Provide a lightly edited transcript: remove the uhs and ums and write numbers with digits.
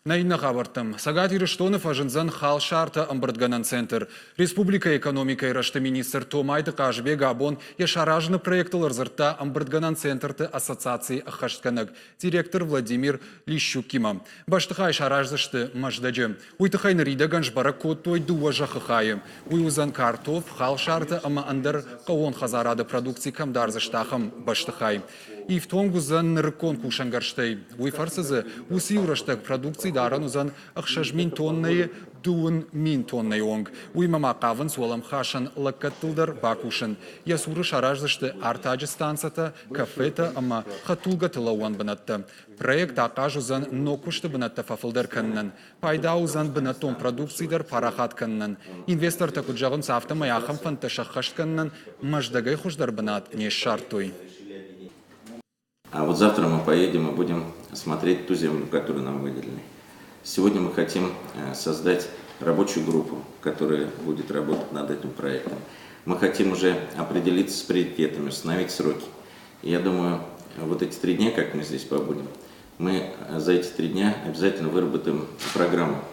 Нӕ иннӕ хабӕрттӕм. Цӕгат Ирыстоны фӕзындзӕн халсартӕ ӕмбырдгӕнӕн центр. Республикӕйы экономикӕйы рӕзты министр Томайты Хъазбег абон йӕ саразыны проектыл ӕрдзырдта ӕмбырдгӕнӕн центрты ассоциацийы ӕххӕстгӕнӕг директор Владимир Лищукимӕ. Бӕстыхай сараздзысты Мӕздӕджы. Уый тыххӕй ныридӕгӕн сбӕрӕг кодтой дыууӕ зӕххы хайы. Уый уыдзӕн картоф, халсартӕ ӕмӕ ӕндӕр хъӕууон хӕдзарады продукци кӕм дардзысты, ахӕм бӕстыхай. Ифтонг уыдзӕн нырыккон кусӕнгӕрзтӕй. Уый фӕрцы дзы уыцы-иу рӕстӕг продукци дарӕн уыдзӕн 6000 тоннӕйы 7000 тоннӕйы онг. Уыимӕ ма хъавынц уӕлӕмхасӕн лӕггӕдтыл дӕр бакусын. Йӕ цуры сараздзысты артаджы станцӕтӕ, кафетӕ ӕмӕ хӕдтулгӕты лӕууӕн бынӕттӕ. Проект ахъаз уыдзӕн ног куысты бынӕттӕ фӕфылдӕр кӕнынӕн. Пайда уыдзӕн бынӕттон продукци дӕр парахат кӕнынӕн. Инвестортӕ куыд зӕгъынц, афтӕмӕй ахӕм фӕндтӕ сӕххӕст кӕнынӕн Мӕздӕгӕй хуыздӕр бынат не ссардтой. А вот завтра мы поедем и будем смотреть ту землю, которую нам выделили. Сегодня мы хотим создать рабочую группу, которая будет работать над этим проектом. Мы хотим уже определиться с приоритетами, установить сроки. И я думаю, вот эти 3 дня, как мы здесь побудем, мы за эти 3 дня обязательно выработаем программу.